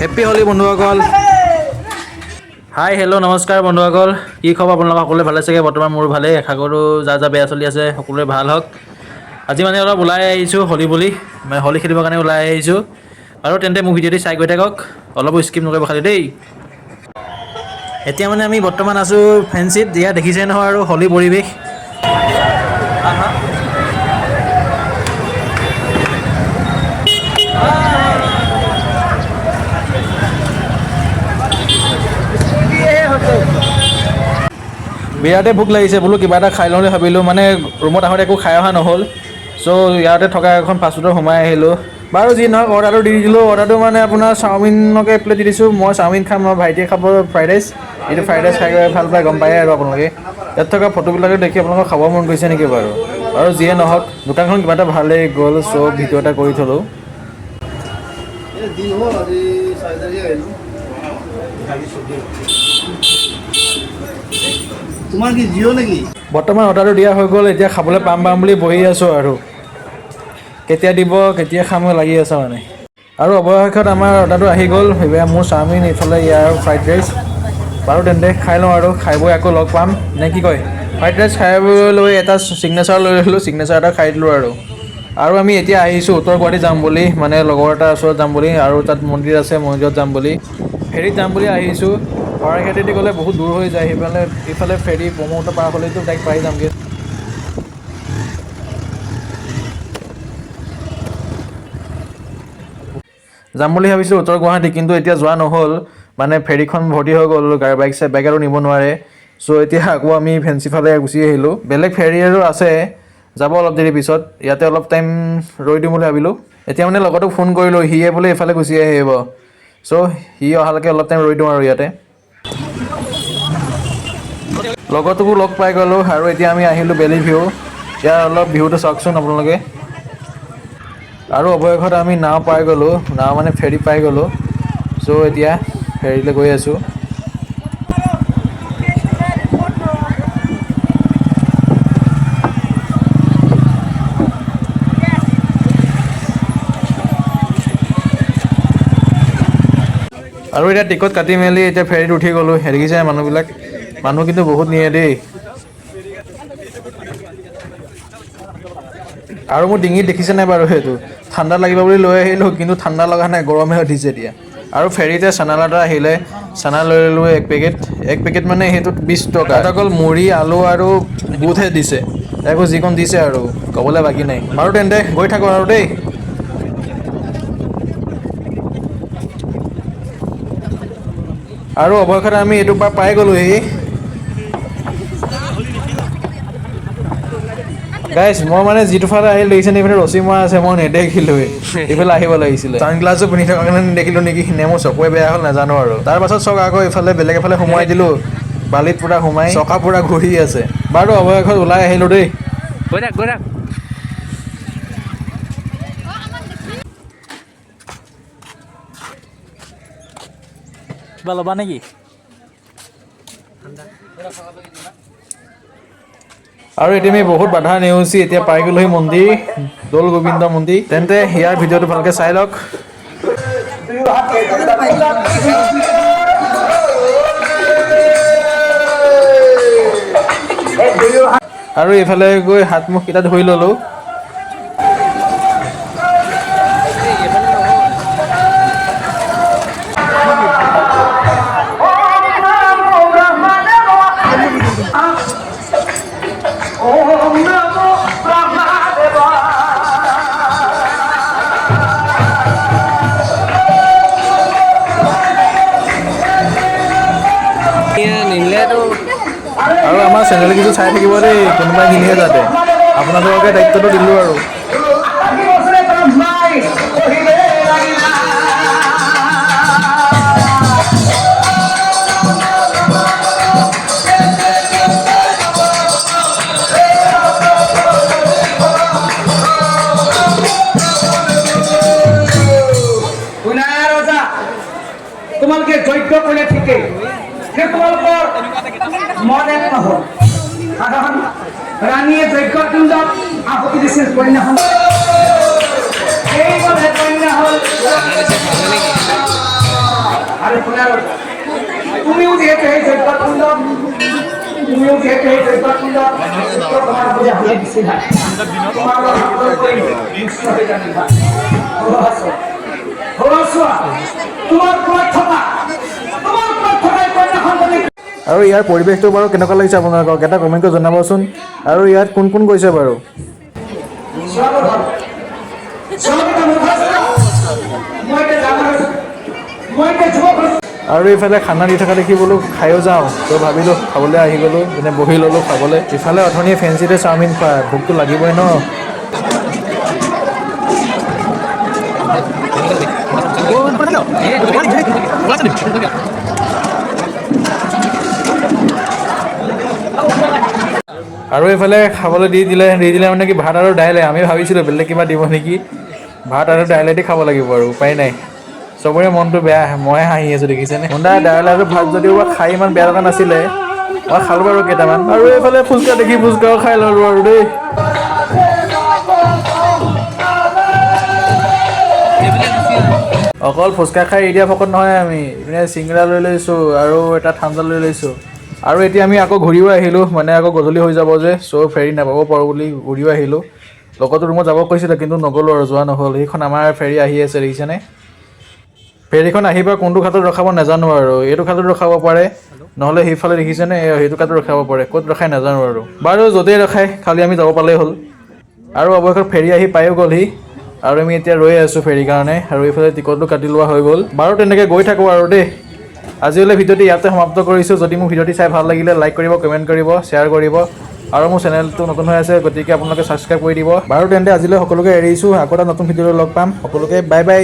Happy Holi বন্ধুসকল। হাই, hello', নমস্কাৰ বন্ধুসকল। কি খবৰ আপোনালোকৰ? সকলোৱে ভালে চাগে? বৰ্তমান মোৰ ভালেই। আশা কৰোঁ যা যা বেয়া চলি আছে সকলোৰে ভাল হওক। আজি মানে অলপ ওলাই আহিছোঁ হোলী বুলি, মানে হোলী খেলিবৰ কাৰণে ওলাই আহিছোঁ। আৰু তেন্তে মোক ভিডিঅ'টি চাই গৈ থাকক, অলপো স্কিপ নকৰিব খালি দেই। এতিয়া মানে আমি বৰ্তমান আছোঁ ফেঞ্চিত। ইয়াত দেখিছে নহয় আৰু হোলী পৰিৱেশ। বিৰাটেই ভোক লাগিছে, বোলো কিবা এটা খাই লওঁ বুলি ভাবিলোঁ। মানে ৰুমত আহোঁতে একো খাই অহা নহ'ল। চ' ইয়াতে থকা এখন ফাষ্টফুডত সোমাই আহিলোঁ। বাৰু যি নহওক, অৰ্ডাৰটো দি দিলোঁ। অৰ্ডাৰটো মানে আপোনাৰ চাওমিনকে এক প্লেট দি দিছোঁ। মই চাওমিন খাম, মই ভাইটিয়ে খাব ফ্ৰাইড ৰাইচ। এইটো ফ্ৰাইড ৰাইচ খাই ভাল পায়, গম পায় আৰু আপোনালোকে। ইয়াত থকা ফটোবিলাকে দেখি আপোনালোকৰ খাব মন গৈছে নেকি বাৰু? আৰু যিয়ে নহওক, দোকানখন কিবা এটা ভালেই গ'ল। চ' ভিডিঅ' এটা কৰি থ'লোঁ। দিন হ'ল, আজি 4 তাৰিখে আহিলোঁ। তোমাৰ কি জিঅ' নেকি? বৰ্তমান অৰ্ডাৰটো দিয়া হৈ গ'ল। এতিয়া খাবলৈ পাম পাম বুলি বহি আছোঁ আৰু কেতিয়া দিব, কেতিয়া খাম লাগি আছে মানে। আৰু অৱশেষত আমাৰ অৰ্ডাৰটো আহি গ'ল। এইবাৰ মোৰ চাওমিন, এইফালে ইয়াৰ ফ্ৰাইড ৰাইচ। বাৰু তেন্তে খাই লওঁ আৰু খাই বৈ আকৌ লগ পাম নে কি কয়? ফ্ৰাইড ৰাইচ খাই বৈ লৈ এটা ছিগনেচাৰ লৈ ল'লোঁ, ছিগনেচাৰ এটা খাই দিলোঁ। আৰু আৰু আমি এতিয়া আহিছোঁ উত্তৰ গুৱাহাটী যাম বুলি, মানে লগৰ এটাৰ ওচৰত যাম বুলি আৰু তাত মন্দিৰ আছে, মন্দিৰত যাম বুলি, ফেৰীত যাম বুলি আহিছোঁ। শৰাইঘাটেদি গ'লে বহুত দূৰ হৈ যায়। সেইফালে এইফালে ফেৰী ব্ৰহ্মপুত্ৰ পাৰ হ'লেতো ডাইৰেক্ট পাই যামগৈ। যাম বুলি ভাবিছোঁ উত্তৰ গুৱাহাটী, কিন্তু এতিয়া যোৱা নহ'ল। মানে ফেৰীখন ভৰ্তি হৈ গ'ল, গাড়ী বাইক চাই বাইক আৰু নিব নোৱাৰে। চ' এতিয়া আকৌ আমি ফেঞ্চি ফালে গুচি আহিলোঁ। বেলেগ ফেৰী আৰু আছে, যাব অলপ দেৰি পিছত। ইয়াতে অলপ টাইম ৰৈ দিম বুলি ভাবিলোঁ। এতিয়া মানে লগটোক ফোন কৰিলোঁ, সিয়ে বোলে এইফালে গুচি আহিব। চ' সি অহালৈকে অলপ টাইম ৰৈ দিওঁ আৰু ইয়াতে। লগটোকো লগ পাই গ'লোঁ আৰু এতিয়া আমি আহিলোঁ বেলি ভিউ। ইয়াৰ অলপ ভিউটো চাওকচোন আপোনালোকে। আৰু অৱশেষত আমি নাও পাই গ'লোঁ, নাও মানে ফেৰী পাই গ'লোঁ। চ' এতিয়া ফেৰীলৈ গৈ আছোঁ। আৰু এতিয়া টিকট কাটি মেলি এতিয়া ফেৰীত উঠি গ'লোঁ। দেখিছে মানুহবিলাক, মানুহ কিন্তু বহুত নিয়ে দেই। আৰু মোৰ ডিঙিত দেখিছে নাই বাৰু, সেইটো ঠাণ্ডা লাগিব বুলি লৈ আহিলোঁ, কিন্তু ঠাণ্ডা লগা নাই, গৰমহে উঠিছে এতিয়া। আৰু ফেৰীতে চানা এটা আহিলে, চানা লৈ ল'লোঁ এক পেকেট। এক পেকেট মানে সেইটোত 20 টকা। তাত অকল মুড়ি, আলু আৰু বুটহে দিছে, একো যিকণ দিছে আৰু ক'বলৈ বাকী নাই। বাৰু তেন্তে গৈ থাকোঁ আৰু দেই। আৰু অৱশেষত আমি এইটোৰ পৰা পাই গ'লোহি। গাইছ, মই মানে যিটো ফালে আহিল দেখিছে, এইফালে ৰছী মৰা আছে, মই নেদেখিলোৱে। এইফালে আহিব লাগিছিলে। চানগ্লাছো পিন্ধি থকাৰ কাৰণে নেদেখিলো নেকি, নে মোৰ চকুৱে বেয়া হ'ল নাজানো আৰু। তাৰ পাছত চক আকৌ এইফালে বেলেগ এফালে সোমোৱাই দিলোঁ। বালিত পূৰা সোমাই চকা পূৰা ঘূৰি আছে। বাৰু অৱশেষত ওলাই আহিলোঁ দেই। গৈ থাক, গৈ থাক। কিবা ল'বা নেকি? আৰু এতিয়া আমি বহুত বাধা নেওচি এতিয়া পাই গ'লোহি মন্দিৰ, দৌল গোবিন্দ মন্দিৰ। তেন্তে ইয়াৰ ভিডিঅ'টো ভালকৈ চাই লওক। আৰু এইফালে গৈ হাত মুখকেইটা ধুই ল'লোঁ। নিনিলেতো। আৰু আমাৰ চেনেল কিছু চাই থাকিব দেই, কোনোবাই নিনিয়ে যাতে। আপোনালোককে দায়িত্বটো দিলোঁ আৰু। শুনা ৰজা, তোমালোকে যজ্ঞ কৰিলে ঠিকেই, কিন্তু তোমালোকৰ মন এক নহ'ল। কাৰণ ৰাণীয়ে যজ্ঞ কুণ্ডত আহুতি দিছিল কন্যা সন্তান, সেইবাবে কন্যা হ'ল। খানা দিছে, খাব নেকি? আৰু শুনা ৰজা, তুমিও যিহেতু সেই যজ্ঞত কুণ্ড, তুমিও যিহেতু সেই যজ্ঞত কুণ্ড তোমাৰ পূজা হৈ দিছিলা, তোমাৰ নিশ্চয় জানিবা। চোৱা, তোমাৰ কোলাত থকা, তোমাৰ কোলাত থকা এই কন্যা সন্তানে। আৰু ইয়াৰ পৰিৱেশটো বাৰু কেনেকুৱা লাগিছে আপোনালোকক এটা কমেণ্ট কৰি জনাবচোন। আৰু ইয়াত কোন কোন গৈছে বাৰু? স্বাগতম, স্বাগতম। মই এতিয়া ডাঙৰ হৈছোঁ, মই এতিয়া যুৱক হৈছোঁ। আৰু এইফালে খানা দি থকা দেখি বোলো খায়ো যাওঁ। তো ভাবিলোঁ খাবলৈ আহি গ'লোঁ, মানে বহি ল'লোঁ খাবলৈ। ইফালে অথনিয়ে ফেঞ্চিতে চাওমিন খোৱা, ভোকটো লাগিবই ন। আৰু এইফালে খাবলৈ দি দিলে, দি দিলে মানে কি, ভাত আৰু দাইলে। আমি ভাবিছিলোঁ বেলেগ কিবা দিব নেকি, ভাত আৰু দাইলেদি খাব লাগিব আৰু উপায় নাই। চবৰে মনটো বেয়া, ময়ে হাঁহি আছোঁ, দেখিছেনে? খুন্দা দাইল আৰু ভাত যদিও বা খাই ইমান বেয়া লগা নাছিলে, মই খালোঁ বাৰু কেইটামান। আৰু এইফালে ফুচকা দেখি ফুচকাও খাই ল'লোঁ আৰু দেই। অকল ফুচকা খাই এতিয়া ভকত নহয় আমি, ইপিনে চিংৰা লৈ লৈছোঁ আৰু এটা ঠাণ্ডা লৈ লৈছোঁ। আৰু এতিয়া আমি আকৌ ঘূৰিও আহিলোঁ, মানে আকৌ গধূলি হৈ যাব যে, চ' ফেৰী নাপাব পাৰোঁ বুলি ঘূৰিও আহিলোঁ। লগতো ৰুমত যাব কৈছিলে, কিন্তু নগ'লোঁ আৰু যোৱা নহ'ল। সেইখন আমাৰ ফেৰী আহি আছে, দেখিছেনে? ফেৰীখন আহিব কোনটো ঘাটত ৰখাব নাজানো আৰু, এইটো ঘাটত ৰখাব পাৰে, নহ'লে সেইফালে দেখিছেনে, এই সেইটো ঘাটত ৰখাব পাৰে, ক'ত ৰখাই নাজানো আৰু। বাৰু য'তেই ৰখাই খালি আমি যাব পালেই হ'ল। আৰু অৱশেষত ফেৰী আহি পায়ো গ'লহি আৰু আমি এতিয়া ৰৈ আছোঁ ফেৰীৰ কাৰণে। আৰু এইফালে টিকটটো কাটি লোৱা হৈ গ'ল। বাৰু তেনেকৈ গৈ থাকোঁ আৰু দেই। আজিলৈ ভিডিঅ'টি ইয়াতে সমাপ্ত কৰিছোঁ। যদি মোৰ ভিডিঅ'টি চাই ভাল লাগিলে লাইক কৰিব, কমেণ্ট কৰিব, শ্বেয়াৰ কৰিব আৰু মোৰ চেনেলটো নতুন হৈ আছে, গতিকে আপোনালোকে ছাবস্ক্ৰাইব কৰি দিব। বাৰু তেন্তে আজিলৈ সকলোকে এৰিছোঁ, আকৌ এটা নতুন ভিডিঅ'লৈ লগ পাম। সকলোকে বাই বাই।